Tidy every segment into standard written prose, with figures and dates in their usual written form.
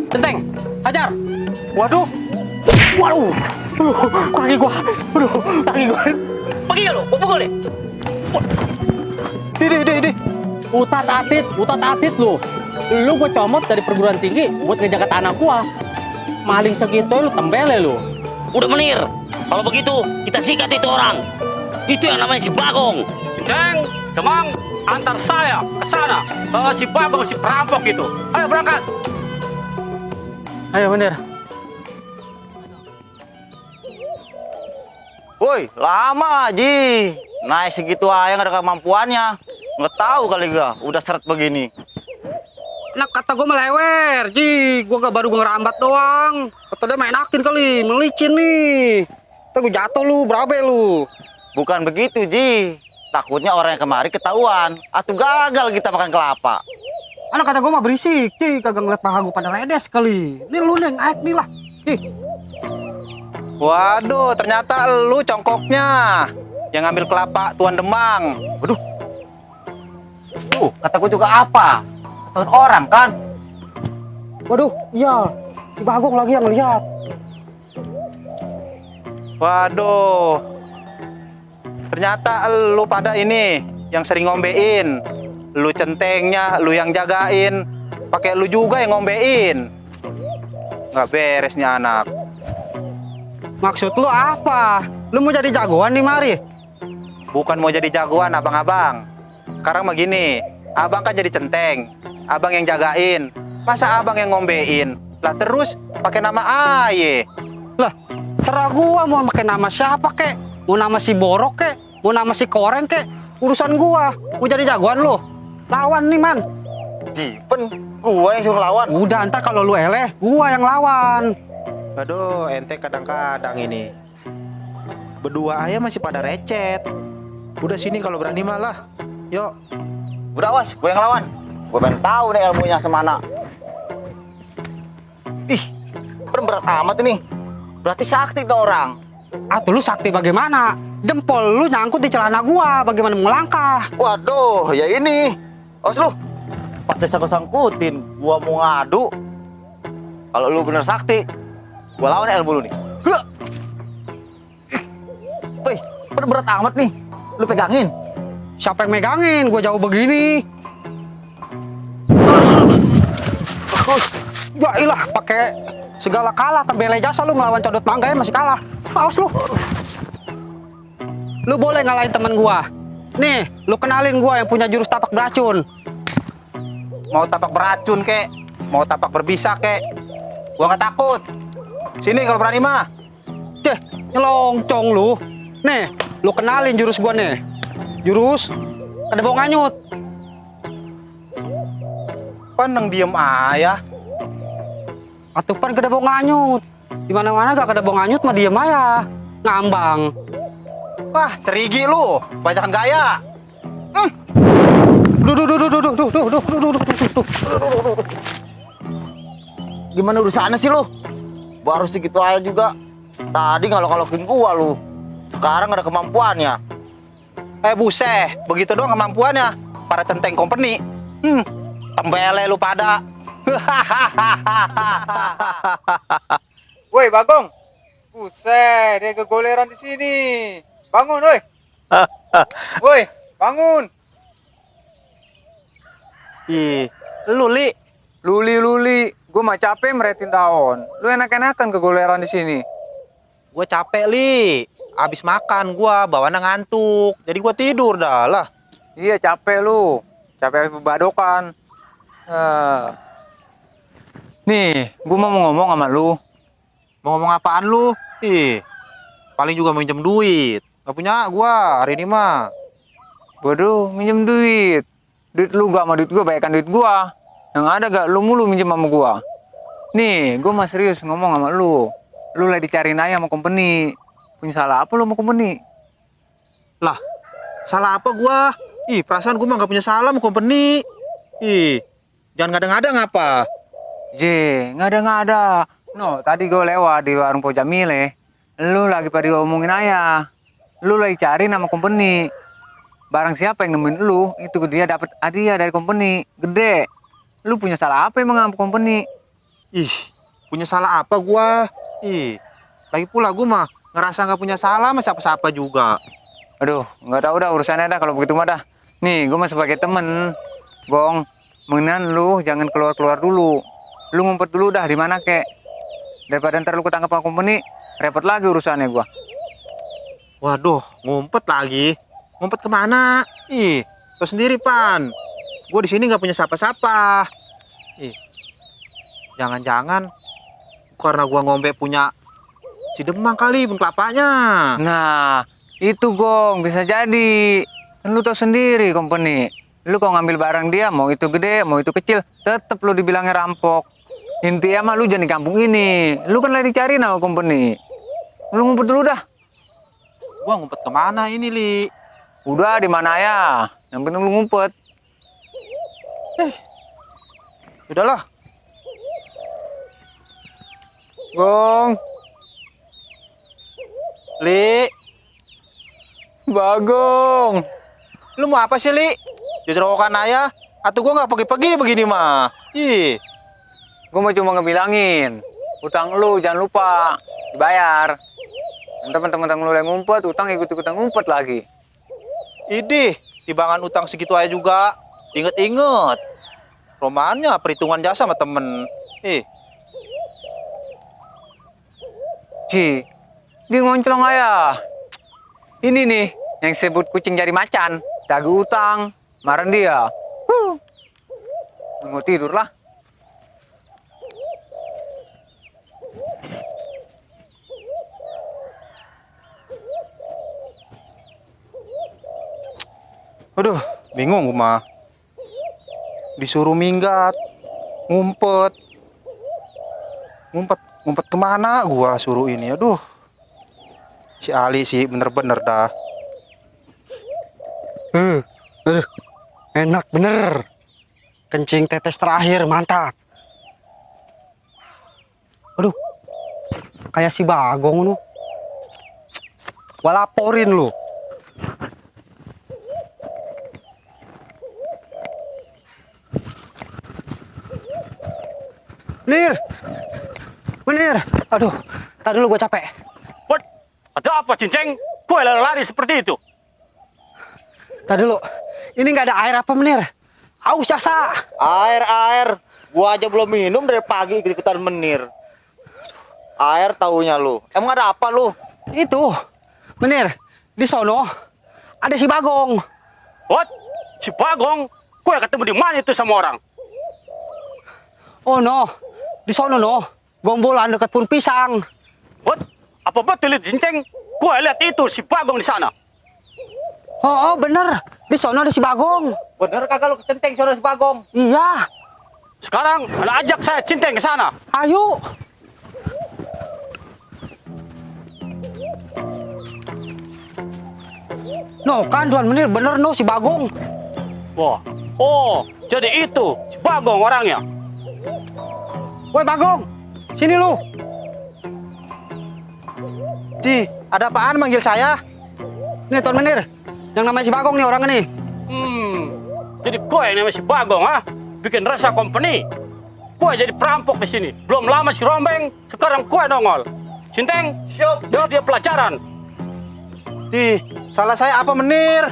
Centeng, hajar. Waduh, Waduh, kaki gua. Aduh, kaki gua. Pergi lu, gua pukul deh. di. Utat atit lu. Lu gua comot dari perguruan tinggi buat ngejaga tanah gua. Maling segitu lu tembele lu. Udah menir. Kalau begitu kita sikat itu orang. Itu yang namanya si Bagong. Ceng, Cemang, antar saya ke sana. Kalau si Bagong si perampok itu. Ayo berangkat. Ayo bener. Woi, lama Ji. Naik segitu aja nggak ada kemampuannya. Nggak tahu kali gak, udah seret begini. Nah kata gue melewer, Ji. Gue baru ngerambat doang. Kata dia main akin kali, melicin nih. Ntar gue jatuh lu, berabe lu. Bukan begitu Ji. Takutnya orang yang kemari ketahuan. Atau gagal kita makan kelapa. Anak kata gue mah berisik, Ji. Kagak ngeliat paha gue pada redes kali. Ini lu nih, naik nih lah. Ih. Waduh, ternyata lu congkoknya yang ngambil kelapa Tuan Demang. Waduh. Kata gue juga apa? Ketahuan orang kan? Waduh, iya. Si Bagong lagi yang lihat. Waduh. Ternyata lu pada ini yang sering ngombein. Lu centengnya, lu yang jagain. Pakai lu juga yang ngombein. Nggak beres nih anak. Maksud lu apa? Lu mau jadi jagoan nih mari? Bukan mau jadi jagoan abang-abang. Sekarang mah gini, abang kan jadi centeng. Abang yang jagain. Masa abang yang ngombein? Lah terus pakai nama aye. Lah, serah gua mau pakai nama siapa kek? Mau nama si Borok kek? Mau nama si Koreng kek? Urusan gua. Mau jadi jagoan lu? Lawan nih man. Jipen, gua yang suruh lawan. Udah ntar kalau lu eleh, gua yang lawan. Aduh, ente kadang-kadang ini. Berdua aja masih pada recet. Udah sini kalau berani malah. Yuk. Udah awas, gue yang lawan. Gue pengen tahu nih ilmunya semana. Ih, berat amat ini. Berarti sakti dong orang. Atuh lu sakti bagaimana? Jempol lu nyangkut di celana gua, bagaimana melangkah? Waduh, ya ini. Awas lu. Pas disangkut-sangkutin, gua mau ngadu. Kalau lu bener sakti, gua lawan ilmu lu nih. Wih, berat amat nih. Lu pegangin. Siapa yang megangin? Gua jauh begini. Ya ilah, pakai segala kalah, tembele jasa lu ngelawan codot mangga ya masih kalah. Awas lu. Lu boleh ngalahin temen gua. Nih, lu kenalin gua yang punya jurus tapak beracun. Mau tapak beracun kek, mau tapak berbisa kek, gua nggak takut. Sini kalau berani mah. Deh, nyelongcong lu. Nih, lu kenalin jurus gua nih. Jurus kedebong nganyut. Paneng diem aja. Atupan kedebong nganyut. Di mana-mana gak kedebong nganyut mah diem aja. Ngambang. Wah, cerigi lu, banyakan gaya. Gimana urusannya sih lu? Baru segitu aja juga. Tadi ngalok-ngalokin gua lu. Sekarang ada kemampuannya. Buset, begitu doang kemampuannya. Para centeng company. Tembele lu pada. Woi Bagong, buset, dia kegoleran di sini. Bangun, woi. Woi, bangun. Ih, lu Li. Luli, gue mah capek meretin daun. Lu enak-enakan kegoleran di sini. Gue capek Li. Abis makan gua bawaannya ngantuk. Jadi gua tidur dah lah. Iya capek lu, capek bebadokan. Nih, gue mau ngomong sama lu. Mau ngomong apaan lu? Ih, paling juga minjem duit. Gak punya gua hari ini mah. Waduh, minjem duit. Duit lu gak sama duit gue, bayarkan duit gua. Yang ada gak lu mulu minjem sama gua. Nih, gue mah serius ngomong sama lu. Lu lagi dicariin aja sama company. Punya salah apa lu sama company? Lah, salah apa gua? Ih, perasaan gua mah gak punya salah sama company. Ih, jangan ngada-ngada ngapa? Nggak ada. No, tadi gue lewat di warung Po Jamile. Lu lagi pada ngomongin ayah. Lu lagi cari nama company. Barang siapa yang nemuin lu, itu dia dapat hadiah dari company. Gede. Lu punya salah apa emang sama company? Ih, punya salah apa gua? Ih, lagi pula gua mah ngerasa nggak punya salah sama siapa-siapa juga. Aduh, nggak tahu dah urusannya dah kalau begitu mah dah. Nih, gue mah sebagai temen, Gong, mendingan lu jangan keluar-keluar dulu. Lu ngumpet dulu dah di mana kek. Daripada ntar lu ketangkep sama company, repot lagi urusannya gua. Waduh, ngumpet lagi. Ngumpet kemana? Ih, tau sendiri Pan. Gua di sini nggak punya siapa-siapa. Ih, jangan-jangan karena gua ngombe punya si Demang kali bun kelapanya. Nah, itu Gong, bisa jadi. Kan lu tau sendiri company. Lu kalau ngambil barang dia, mau itu gede, mau itu kecil, tetep lu dibilangnya rampok. Intinya mah lu jangan di kampung ini. Lu kan lagi dicari sama company. Lu ngumpet dulu dah. Gua ngumpet kemana ini, Li? Udah di mana ya? Yang penting lu ngumpet. Udahlah. Gong, Li, Bagong. lu mau apa sih, Li? Jerokan ayah? Atau gua nggak pergi-pergi begini mah? Ih, Gue mau cuma ngebilangin, utang lu jangan lupa dibayar. Teman-teman lu yang ngumpet, utang ikut-ikutan ngumpet lagi. idih, timbangan utang segitu aja juga. Inget-inget. Romannya perhitungan jasa sama temen. Ci, dia ngonclong ayah. Ini nih yang disebut kucing jari macan, dagu utang, marah dia. Mau tidur lah. Aduh, bingung gua mah. Disuruh minggat, ngumpet. Ngumpet kemana gua suruh ini? Aduh. Si Ali sih bener-bener dah. Aduh, enak bener. Kencing tetes terakhir, mantap. Aduh, kayak si Bagong lu. Gua laporin lu. Menir. Aduh, tadi dulu gua capek. What? Ada apa, Cinceng? Kok lari seperti itu? Tadi dulu. Ini nggak ada air apa, Menir? Aus jasa. Air. Gua aja belum minum dari pagi ikut-ikutan menir. Air taunya lu. Emang ada apa lu? Itu, Menir, di sono ada si Bagong. What? Si Bagong? Kok ketemu di mana itu sama orang? Oh no, di sono no. Gombolan dekat pun pisang. What? Apa betul itu, Cinceng? Kok lihat itu si Bagong di sana? Oh, bener. Di sono ada si Bagong. Bener kagak lu kecenteng saudara si Bagong? Iya. Sekarang ajak saya Cinceng ke sana. Ayo. No, kan Tuan Menir bener no si Bagong. Wah. Oh, jadi itu si Bagong orangnya. Woi Bagong, sini lu. Ci, ada apaan manggil saya? Nih Tuan Menir, yang namanya si Bagong nih orangnya nih. Jadi kau yang namanya si Bagong, ha? Bikin resah company. Kau jadi perampok di sini. Belum lama si Rombeng, sekarang kau nongol. Cinceng, Siap. jawab dia pelajaran. Ci, salah saya apa menir?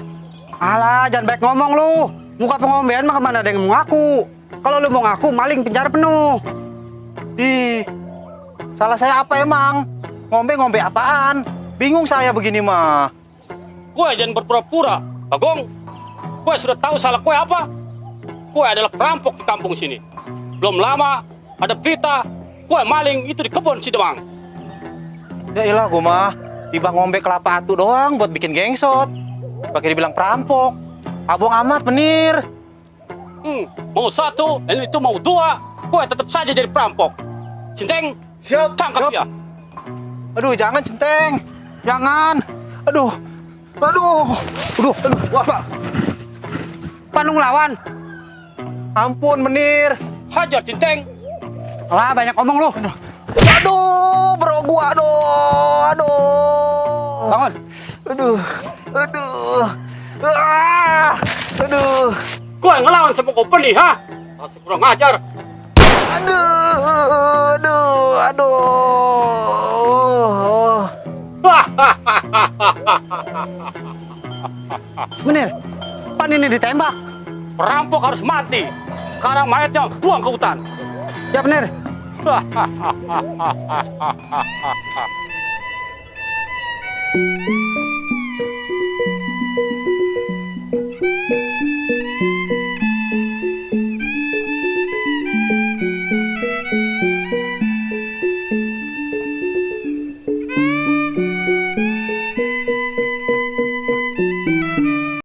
Alah, jangan baik ngomong lu. Muka pengombean mah kemana ada yang mau ngaku. Kalau lu mau ngaku, maling penjara penuh. Ih, salah saya apa emang? Ngombe-ngombe apaan? Bingung saya begini mah. Kau jangan berpura-pura, Bagong. Kau sudah tahu salah kau apa? Kau adalah perampok di kampung sini. Belum lama ada berita kau maling itu di kebun si Demang. Ya ilah gua mah tiba ngombe kelapa atu doang buat bikin gengsot. Pakai dibilang perampok. Abong amat menir. Mau satu dan itu mau dua, kau tetap saja jadi perampok. Cinceng, Siap. tangkap dia. Aduh, jangan centeng. Jangan. Aduh. Wah, Panung lawan. ampun menir. Hajar Cinceng. Alah, banyak omong lu. Aduh, bro gua aduh. Bangun. Aduh. Aduh. Kau yang ngelawan sama company, ha? Masih kurang ajar. Aduh. Bener, pan ini ditembak. Perampok harus mati. Sekarang mayatnya buang ke hutan. Ya bener. Hahaha.